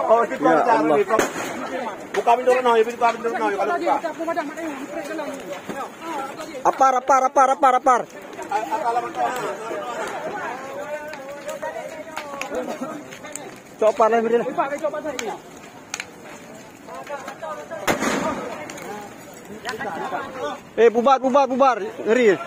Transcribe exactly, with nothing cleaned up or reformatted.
Oh, itu. Ya Allah. Buka pintu noh, buka pintu noh, kalau buka. Apar, apar, apar, apar, apar. Cok apar lah, beri lah. Eh, bubar, bubar, bubar. Ngeri.